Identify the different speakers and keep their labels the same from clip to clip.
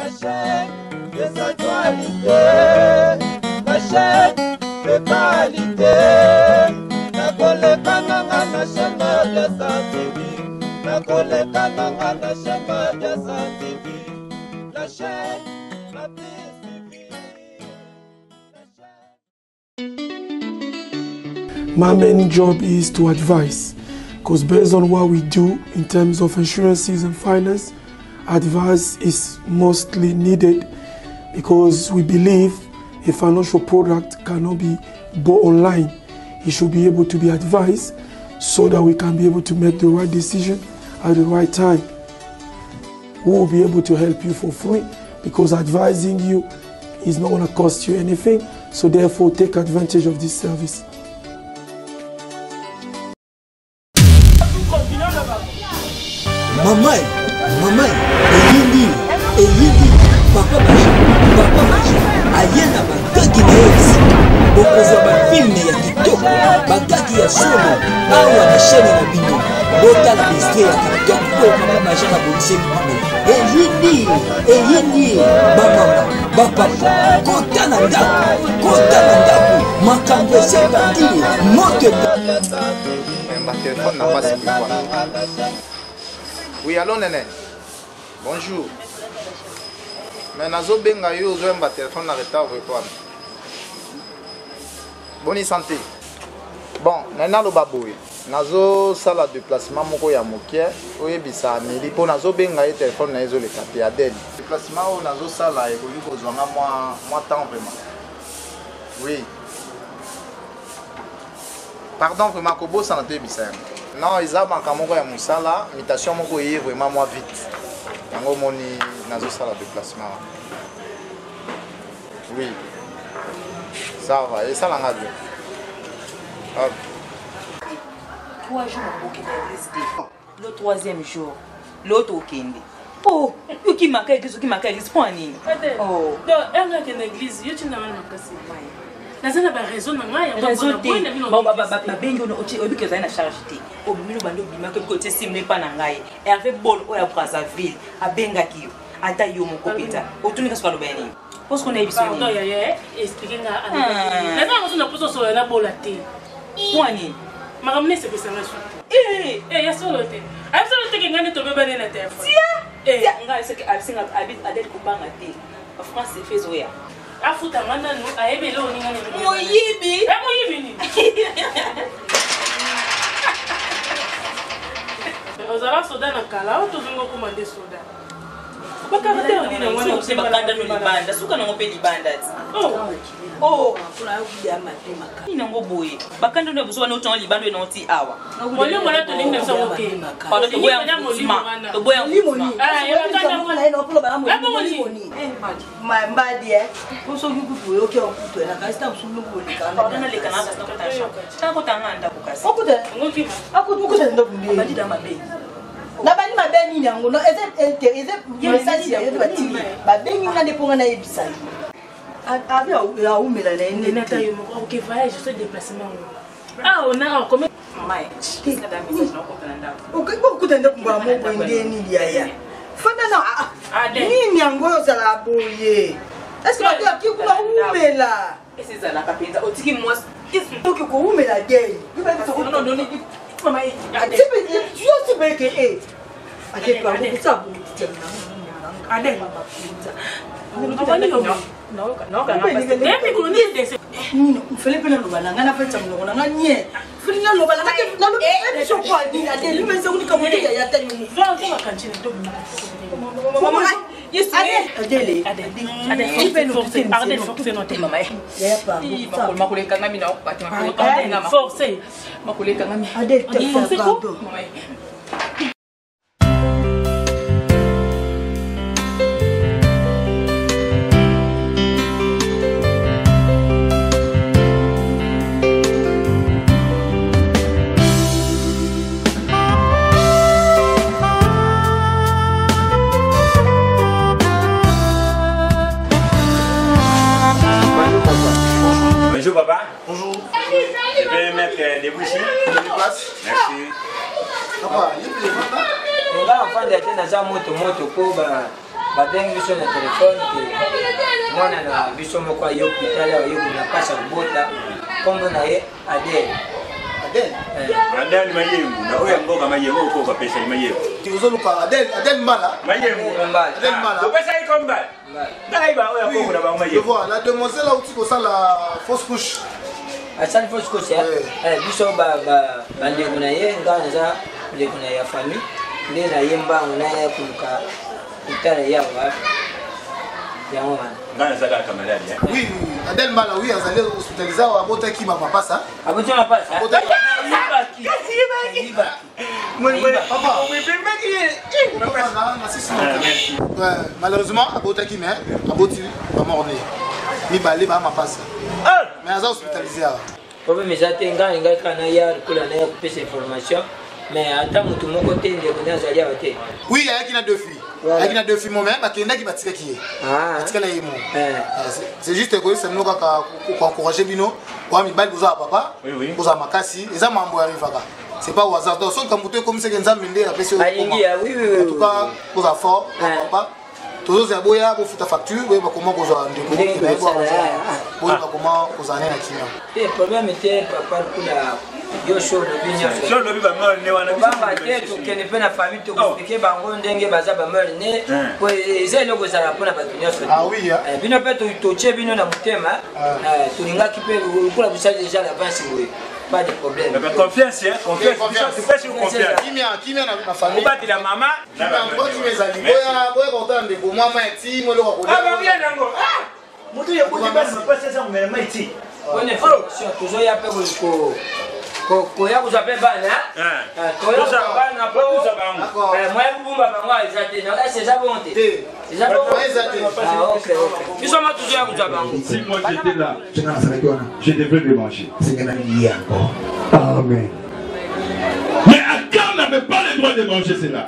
Speaker 1: La chaîne des actualités. La chaîne de qualité. Nakoleka nanga na chaîne Madiasa TV. Nakoleka nanga na chaîne Madiasa TV. La chaîne la plus suivie. La chaîne.
Speaker 2: My main job is to advise, because based on what we do in terms of insurances and finance, advice is mostly needed, because we believe a financial product cannot be bought online. It should be able to be advised so that we can be able to make the right decision at the right time. We will be able to help you for free, because advising you is not going to cost you anything. So therefore, take advantage of this service.
Speaker 3: Mama, mama, eyindi, eyindi, papa Baji, papa Baji, aye na bagagi na ye esika. Bokozwa ba filme ya kitoko, bagagi ya solo, awa na chaîne na bino. Botala extrait ya kitoko oyo papa Baji abongiseli bino. Eyindi, eyindi, ba mama, ba papa, kota na ndako, kota na ndako, makambo esi ebandi, moto ebe-
Speaker 4: Ma téléphone n'a pas suivi quoi. Oui, allô Néné. Bonjour. Mais nazo benga yo ozo yamba téléphone na retard quoi. Bonne santé. Bon, nana loba boye. Nazo sala déplacement moko ya mokie oyebisa Amélie po nazo benga ye téléphone na ezo leka te Adèle. Déplacement oyo nazo sala ekoki kozwa nga mwa temps vraiment. Oui. Pardon vraiment kobosana toyebisa yango. Non, eza makambo moko ya mosala, mutation moko eye vraiment mwa vite. Yango omoni nazosala déplacement wana. Oui. Ça va, esalanga bien. Hop.
Speaker 5: 3 jours okende église te. Le 3e jour, l'autre okende. Oh, yoki maka église, yoki maka église, mpo nini? Oh.
Speaker 6: Donc, un gars qui est église, yo tinda wana makasi. Naza na ba raison na ngai yango
Speaker 5: Raison
Speaker 6: mpona
Speaker 5: te.
Speaker 6: boye na bino
Speaker 5: Ba, ba,
Speaker 6: église
Speaker 5: ba,
Speaker 6: te.
Speaker 5: ba, bengi ono, otie, oyebi ke ozali na charge te. Obimi no bando obimaki, oyebi ke otie sim epa na ngai. Hervé Bol oyo ya Brazzaville abengaki yo. Ata yo moko mpenza. Otuni kasi baloba ya nini? Mpo soki onayebi so
Speaker 6: Pardon,
Speaker 5: nini?
Speaker 6: yaya, explique nga.
Speaker 5: Ah.
Speaker 6: Naza na na poso solo na bola te.
Speaker 5: Mpo nini?
Speaker 6: Makambo nde esepesanga su te.
Speaker 5: Eh!
Speaker 6: Eh, ya solo te. Ayebi solo te ke ngai nde tobebani na telefone.
Speaker 5: Tia!
Speaker 6: Eh.
Speaker 5: Tia, ngai soki abisinga, abi, Adèle kobanga te. France efe ezoya.
Speaker 6: Afuta nga nanu, ayebi eloko nini ngai nalobi.
Speaker 5: Moyibi!
Speaker 6: Eh, moyibi nini? Ozala soda na kala, oyo tozongi okoma nde soda. Bakanga te nini yango wana
Speaker 5: Soki bakanda no libanda, suka nango mpe libanda ti.
Speaker 6: Oh.
Speaker 5: Oh. Nini yango boye? Bakanda no biso wana otonga libanda oyo nango ti awa.
Speaker 6: Molimo wana tolingi na biso yango te.
Speaker 5: Pardon, toboya
Speaker 6: Tolingi molimo
Speaker 5: mouvement.
Speaker 6: wana.
Speaker 5: Toboya mouvement.
Speaker 6: Ah, ya bakanda ngo. Ah, bongo nini?
Speaker 7: Mbadi, eh. Po soki kutu oyoki yango kutu, eh, nakanisi ntango mosusu lobi oleka wana.
Speaker 5: Pardon, naleka na kasi nakota chambre. Nakota nga ndako kasi.
Speaker 7: Okuta?
Speaker 6: Yango kima.
Speaker 7: Akuta, okuta ndako nde.
Speaker 5: Abandi na mabe.
Speaker 7: Na bandi mabe nini yango? Non, eza inter-, eza message ya yo batindi. Babengi nga nde mpo nga nayebisa yo. Abi aumela na ye nde
Speaker 6: Nene ata
Speaker 7: te.
Speaker 6: yo moko, ok, voyage, so déplacement ngo. Ah, on a encore
Speaker 5: Mama, eh, tika da message na okota na ndako.
Speaker 7: Okoki kokuta ndako mbala moko nde nini yaya? Fanda na, ah, ah.
Speaker 6: Adèle.
Speaker 7: Nini yango oyo ozalaka boye? Est-ce que bato ya kikuna umela?
Speaker 5: Ese ezalaka mpenza, otiki mwasi.
Speaker 7: Okoki kowumela dei.
Speaker 5: Non, non, non, non, mama, eh, Adèle.
Speaker 7: Yo si beke, eh. Adèle, pardon,
Speaker 6: Adèle.
Speaker 7: kosa boye,
Speaker 6: Adèle.
Speaker 5: Adèle.
Speaker 6: Nayoka, nayoka nga pasi. Nayebi mikolo nini dese.
Speaker 7: Nini, fele mpe naloba na ngai, nafandisa monoko na ngai nie. Fele naloba na ngai te, nalobi, eh, biso kwa nini, Adèle, yo mpenza okoli kamwe te, yaya, tali yo moko.
Speaker 6: Zwa, zwa bakantine, tobima.
Speaker 7: Mama,
Speaker 5: Yesu,
Speaker 7: Adèle, Adèle,
Speaker 6: Adèle, Adèle, force, Adèle, force, non, te.
Speaker 5: Mama, eh.
Speaker 7: Yaya, pardon,
Speaker 5: Ih,
Speaker 7: kosa.
Speaker 5: makolo, makolo ekangami na yo, bato, makolo ekangami
Speaker 6: Adèle,
Speaker 5: na
Speaker 6: force.
Speaker 5: makolo ekangami.
Speaker 7: Adèle, te,
Speaker 6: Force, ko?
Speaker 7: pardon.
Speaker 5: Mama, eh.
Speaker 8: Bonjour papa.
Speaker 4: Bonjour.
Speaker 8: Je vais mettre debout ici.
Speaker 4: Place.
Speaker 8: Merci.
Speaker 4: Papa, il est là.
Speaker 9: Nga afanda te naza moto moto po ba
Speaker 3: Babengi biso na telefone ke mwana na biso moko aye hôpital awa ye na mpasi ya kobota, nkombo na ye Adele.
Speaker 4: Adele.
Speaker 8: Adele Mayembu, na oyo ya mboka Mayembu oyo koko apesa ye Mayembu.
Speaker 4: Ozoluka Adele, Adele Mbala.
Speaker 8: Mayembu.
Speaker 3: Mbala.
Speaker 4: Adele Mbala.
Speaker 8: Opesa ye komba. Ngai ba oyo ya koko na bango
Speaker 4: Je
Speaker 8: Mayembu.
Speaker 4: vois, la demoiselle auti kosala fausse couche.
Speaker 3: Asali fausse couche.
Speaker 4: Ouais.
Speaker 3: Biso bandeko na ye, ngai naza ndeko na ye ya famille, nde na ye mbango na ye koluka kotala ye awa yango wana.
Speaker 8: Ngai naza kaka maladi.
Speaker 4: Oui, oui, Adèle Mbala, oui, azali hospitalisé awa, abotaki ba mapasa.
Speaker 3: Abotaki mapasa?
Speaker 4: Abotaki.
Speaker 3: Ayibaki.
Speaker 4: Papa. Na sisi na. Ouais, malheureusement, abotaki mais aboti ba mort né. Mibale ba mapasa. Mais aza hospitalisé awa.
Speaker 3: Problème eza te, ngai ngai kaka naya lokola naya kopesa information, mais ata motu moko te ndeko nde azali awa te.
Speaker 4: Oui, ayaki na deux filles.
Speaker 3: Voilà.
Speaker 4: Ayaki na deux filles, mais bakendaki batikaki ye. Batikala ye mo. C'est juste koyebisa bino kaka koencourager bino oya mibali bozala papa, bozala makasi, eza mambo arrivaka. C'est pas au hasard. Donc soki kambo to ekomisaki Nzambe nde apesi yo
Speaker 3: Alingi ya, oui, oui, oui,
Speaker 4: En tout cas, bozala fort, papa. Tozozela boya bofuta facture, boyeba comment kozwa ndeko,
Speaker 3: Ndenge
Speaker 4: boyeba
Speaker 3: kosala, ah.
Speaker 4: boyeba comment kozala ne na kimia.
Speaker 3: Te problème te papa, lokola yo so olobi nyonso.
Speaker 8: So olobi ba mort né wana.
Speaker 3: Kobanga te, tokende mpe na famille, tokoexpliquer bango ndenge baza ba mort né, po eza eloko ezalaka mpona bato nyonso te.
Speaker 4: Ah oui, hein.
Speaker 3: Bino mpe totie bino na motema, tolingaki mpe lokola bosali déjà l'avance boye, pas de problème.
Speaker 8: Mais confiance, hein, confiance.
Speaker 4: Confiance.
Speaker 8: Tu fais sur confiance.
Speaker 4: Kimia, kimia na famille.
Speaker 8: Obatela mama.
Speaker 4: Kimia, mpo kimia ezali. Boya, boya kotala ndeko, mwa mai ti, mwa eloko ya kolia.
Speaker 8: Ah, ba bien nango. Ah! Moto ya koti bana mapasa eza komela mai ti.
Speaker 3: Bonne information, tozoya mpe koya kozwa mpe bana. Toya kozwa bana po moya kobumba bango eza te. Ese eza bongo te? Eza bongo?
Speaker 4: Eza te.
Speaker 3: Ah, ok, ok. Biso ma tozoya kozwa bango.
Speaker 9: Si moi j'étais là, je devrais le manger.
Speaker 10: Amen.
Speaker 9: Mais Akan n'avait pas le droit de manger cela.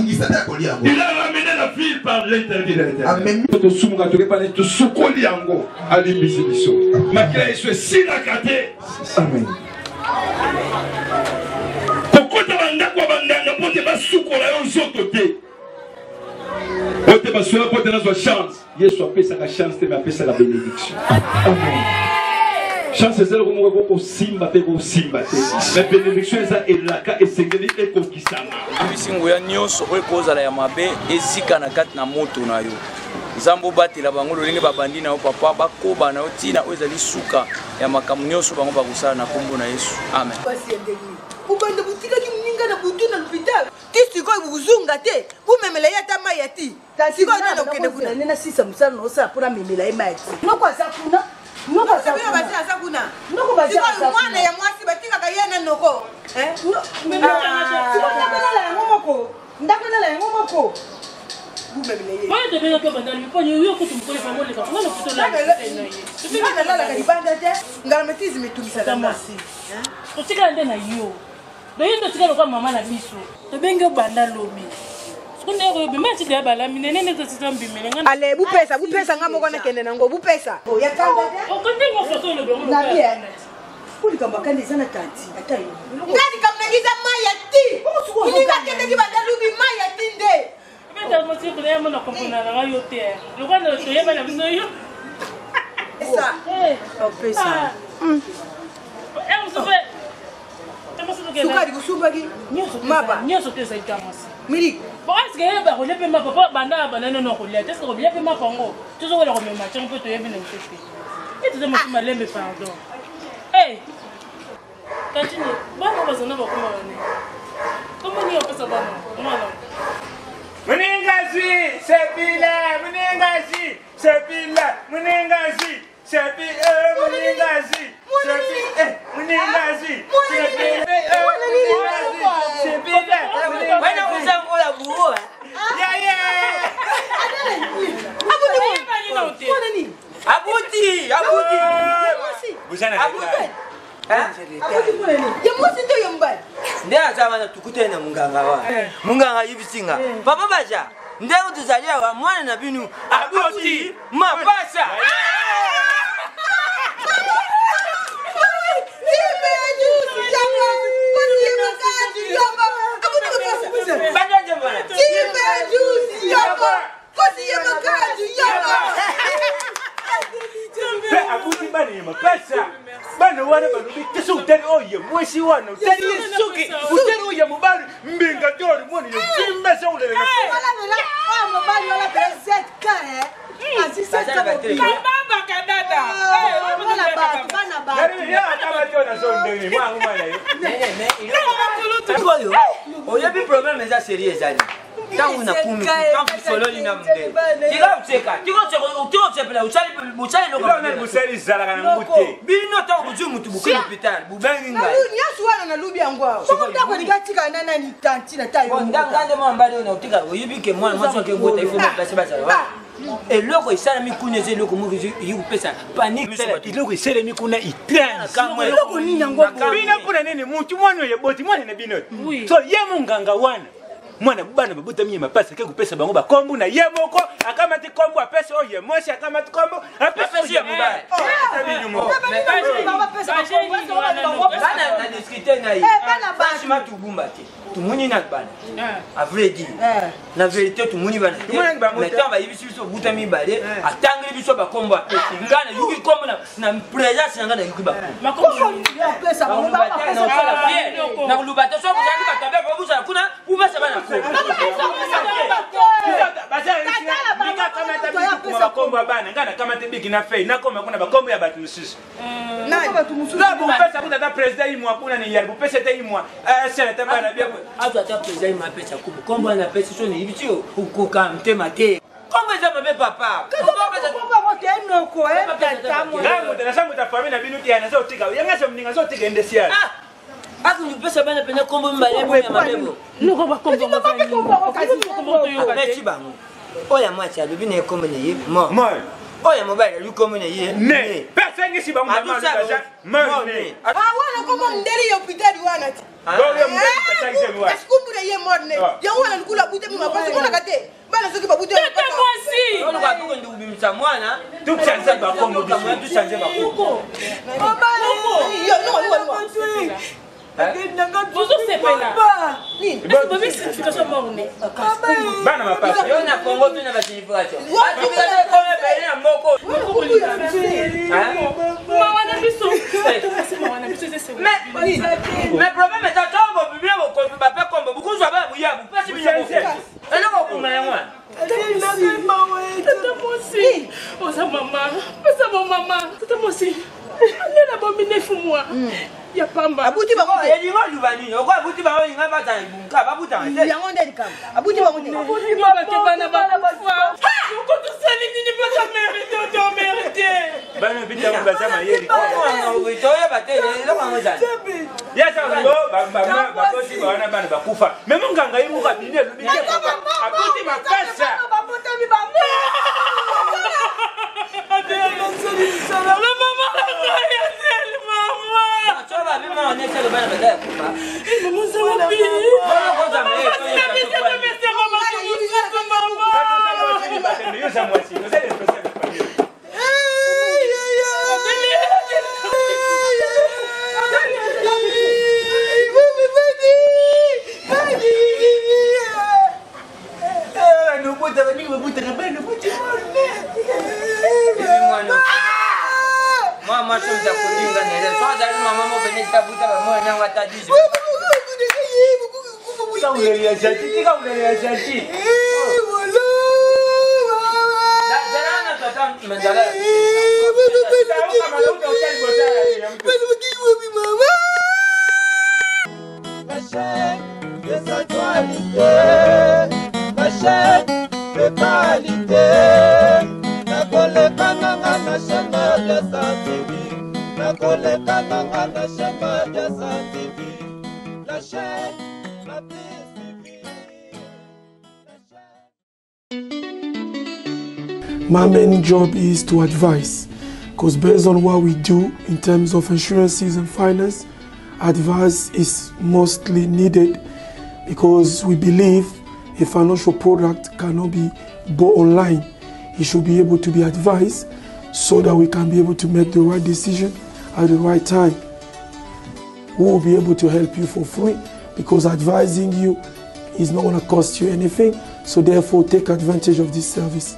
Speaker 9: Il a ramené la fille par l'interdit de l'Éternel. Tosumuka tokepana tosukoli yango alimbisi biso. Makila Yesu esilaka te.
Speaker 10: Amen.
Speaker 9: Kokota bandako ya banganga mpo te basukola yo nzoto te. Po te basola mpo te nazwa chance. Yesu apesaka chance te, mais apesaka bénédiction.
Speaker 10: Amen.
Speaker 9: Chance eza eloko moko ekoki kosimba mpe ekosimba te, mais bénédiction eza elaka esengeli ekokisama.
Speaker 11: Ebisi nguya nyonso oyo ekozala ya mabe ezika na kati na moto na yo. Nzambe obatela bango lolenge babandi na yo papa, bakoba na yo ntina oyo ezali suka ya makambo nyonso bango bakosala na nkombo na Yesu. Amen.
Speaker 7: Pasi ya ndenge nini? Bobanda botikaki moninga na butu na l'hôpital ti sikoyo bozonga te, bomemela ye ata mai ya ti. Sikoyo nani okende kuna?
Speaker 12: Nde nasisa mosala na osala mpona memela ye mai ya ti. Noko aza kuna, noko aza
Speaker 7: Bino
Speaker 12: kuna.
Speaker 7: basi aza kuna.
Speaker 12: Noko basi
Speaker 7: Sikoyo
Speaker 12: aza kuna.
Speaker 7: mwana ya mwasi batikaka ye na noko. Eh?
Speaker 12: Sikoyo ndako nala yango moko, ndako nala yango moko.
Speaker 6: Wana tobengaki yo bandali mpo yo kutu mokolo bango oleka kuna na kutu olala na ye.
Speaker 7: Nga nalalaka libanda te, ngala matizi mitumisaka nga.
Speaker 6: Totikala nde na yo. Donc yo nde otikala lokola mama na biso. Tobengi yo banda lobi. Soki nde oyo bima tika ya balami nene nde tosisa mbimele nga.
Speaker 7: Ale bupesa, bupesa nga moko nakende nango, bupesa. Ya kanda te.
Speaker 6: Okondi ngo foto olobi yango
Speaker 12: Na
Speaker 6: lokola
Speaker 12: bien.
Speaker 6: ya kanda te.
Speaker 12: Mpo likambo akandi eza na tanti ata yo.
Speaker 7: Nga likambo nangi eza mai ya ti. Moninga akendeki banda lobi mai ya ti nde.
Speaker 6: Beta mosi kuna ya mona comprendre na yo te. Lokola toyeba na biso yo.
Speaker 7: Pesa.
Speaker 12: Opesa.
Speaker 6: Eh musu pe.
Speaker 7: Sukari kusumbaki mapa.
Speaker 6: Nyonso te ezali ta mwasi.
Speaker 7: Miliki.
Speaker 6: Bon, est-ce que yeba kolia mpe mapa po banda banda nano kolia te? Est-ce que kolia mpe mapa yango tozokola komema tiango mpe toyebi na biso te? E toza mosu malembe, pardon. Eh Tantine, bana bazana bakoma wane. Kombo nini opesa bana? Mwana.
Speaker 8: Muningazi, sepila, muningazi, sepila, muningazi, sepi, eh, muningazi, sepi, eh, muningazi, sepi, eh, muningazi, sepila,
Speaker 3: Wana kuzangola buo.
Speaker 8: Yeah, yeah.
Speaker 3: Abuti, abuti.
Speaker 8: Buzana
Speaker 3: Abuti.
Speaker 7: Ya mwasi to ya mobali?
Speaker 3: Nde aza wana tukutane na munganga wana. Munganga ayebisinga. Papa baja, ndenge tozali awa mwana na bino abuti mapasa.
Speaker 7: Yoko Kosi Yemokaju Yoko.
Speaker 8: Mpe abuti bana ya mapasa bana wana balobi te soki otali oyo ya mwasi wana otali ye soki otali oyo ya mobali mbinga tori mwana ya vimba sa kolela na
Speaker 11: Oyo oyebi problème eza serie ezali ntango nakumi sololi na mundele tika oseka tika osepela osali
Speaker 8: elokobosali ezalaka na ngo te
Speaker 11: bino ntango bozwi motu bokomi hôpital bobengi ngai
Speaker 7: nyonso wana nalubi yango awa bongo ndako elingi atikala na nani tantine ata yo
Speaker 11: nga nde mwana mbali oyo naotika oyebi ke mwana mwasi oke bota ifo basi bazala wana eloko esalami kuna eza eloko moko eyi kopesa panique
Speaker 8: eloko esalemi kuna
Speaker 7: eloko nini yango
Speaker 8: bino mpona nini mutu mwana oyo eboti mwana na bino so ye monganga wana mwana bana babotami ye mapasi ake kopesa bango bakombo na ye moko akamati kombo apesi oyo ye mwasi akamati kombo apesi oyo ye mobali
Speaker 11: bana na discute na ye franchement tobumba te tomoni na bana à vrai dire na vérité tomoni bana te mais ntango bayebisi biso buta mibale atangeli biso bakombo apesi ngai nayoki kombo na présence na ngai nayoki bakombo te soki ozalaki bato abe kobusana kuna ubasa bana
Speaker 8: bakombo ya bana ngai nakamata biki na fei nakoma kuna bakombo ya bato mosusu bopesa kuta ata président imwa kuna ni yali bopesa ata imwa asala ata bana bia
Speaker 11: azwa ata président imwa apesa kombo kombo wana apesi so nayebi ti okoka motema te kombo eza mabe papa
Speaker 8: ngai moto naza moto ya famille na bino te naza otika yanga sa moninga aza otika ende siala
Speaker 11: akoki kopesa bana mpenza kombo mibale boya mabe bo bango oyo ya mwasi alobi na ye kombo na ye mo oyo ya mobali alobi kombo na ye
Speaker 8: ne mpe asengisi bango
Speaker 7: wana kombo mondele ya hôpital wana ti kasi kombo na ye morne yango wana lukula abutami mapasi omonaka te bana soki babuti
Speaker 6: tata mwasi
Speaker 11: oluka tokende kobimisa mwana
Speaker 8: tuchange bakombo
Speaker 11: tuchange bakombo
Speaker 6: bozosepela bobi signification morne
Speaker 8: bana mapasa
Speaker 11: yo na congo to na basignification ebele na moko
Speaker 6: mawa na biso mawa na biso
Speaker 11: mais problème eza ntango bobibile bokomi bape kombo bokozwa baya boya bopesi bino eloko okuma yango wana
Speaker 6: tata mwasi oza mama pesa bo mama tata mwasi alela bomi nefu mwa ya pamba
Speaker 7: abuti bango te
Speaker 11: elingi oluba nini oko abuti bango linga bazala libunka babutaka te
Speaker 7: yango nde likambo abuti bango te
Speaker 6: abuti bango bana bakufa oko tosali nini mpo tomerite tomerite
Speaker 8: bana bitango baza mayeli
Speaker 11: toyeba te eloko yango ezali
Speaker 8: yasango baboti wana bana bakufa me monganga ye moko abimi alobi te aboti mapasa yoza mwasi oza responsable famille
Speaker 11: mwa mwasi oza kolinga na ye so azali mama mo pene etabuta bamwana yango ata 10
Speaker 8: tika kolelela gentil
Speaker 1: nakoleka nanga na chaîne ya TV nakoleka nanga na chaîne ya TV la chaîne la plus suivie.
Speaker 2: My main job is to advise, because based on what we do in terms of insurances and finance, advice is mostly needed because we believe a financial product cannot be bought online. It should be able to be advised so that we can be able to make the right decision at the right time. We will be able to help you for free because advising you is not going to cost you anything. So therefore, take advantage of this service.